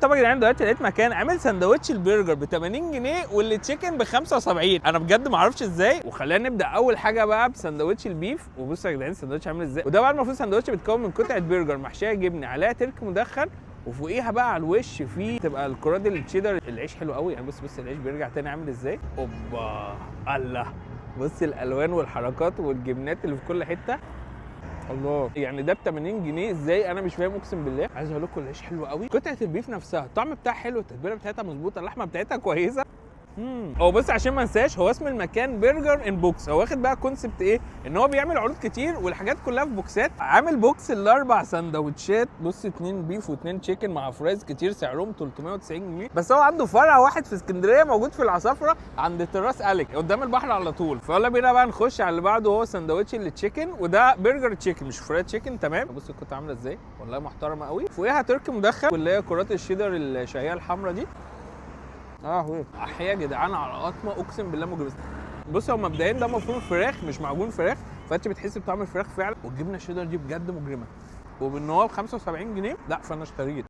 طب يا جدعان، دلوقتي لقيت مكان عامل سندوتش البرجر ب 80 جنيه وال chicken ب 75. انا بجد ما اعرفش ازاي. وخلينا نبدا اول حاجة بقى بسندوتش ال beef. وبصوا يا جدعان السندوتش عامل ازاي. وده بقى المفروض سندوتش بيتكون من قطعه برجر محشيه جبنه عليها ترك مدخن، وفوقيها بقى على الوش فيه تبقى الكرات التشيدر. العيش حلو قوي يعني، بص بص العيش بيرجع تاني عامل ازاي. اوبا الله، بص الالوان والحركات والجبنات اللي في كل حتة. الله، يعني ده ب 80 جنيه ازاي؟ انا مش فاهم اقسم بالله. عايز اقول لكم العيش حلو قوي، قطعه ال beef نفسها الطعم بتاعها حلو، التتبيله بتاعتها مظبوطة، اللحمة بتاعتها كويسه. هو بص عشان ما انساش، هو اسم المكان Burger in Box. هو واخد بقى concept ايه؟ ان هو بيعمل عروض كتير والحاجات كلها في بوكسات. عامل box الاربع سندوتشات، بص 2 beef و2 chicken مع fries كتير، سعرهم 390 جنيه. بس هو عنده فرع واحد في اسكندرية موجود في العصافره عند تراس اليك قدام البحر على طول. فيلا بينا بقى نخش على اللي بعده، هو سندوتش ال chicken، وده برجر chicken مش fried chicken. تمام، بص القطعة عامله ازاي، والله محترمه قوي. فوقيها تركي مدخن واللي هي كرات الشيدر الشهية الحمراء دي. هو احيا يا جدعان على قطمه، اقسم بالله مجرم. بص هو مبدئيا ده مفروم فراخ مش معجون فراخ، فانت بتحس بطعم الفراخ فعلا. والجبنه الشيدر دي بجد مجرمه، وبان هو ب 75 جنيه لا فانا اشتريت.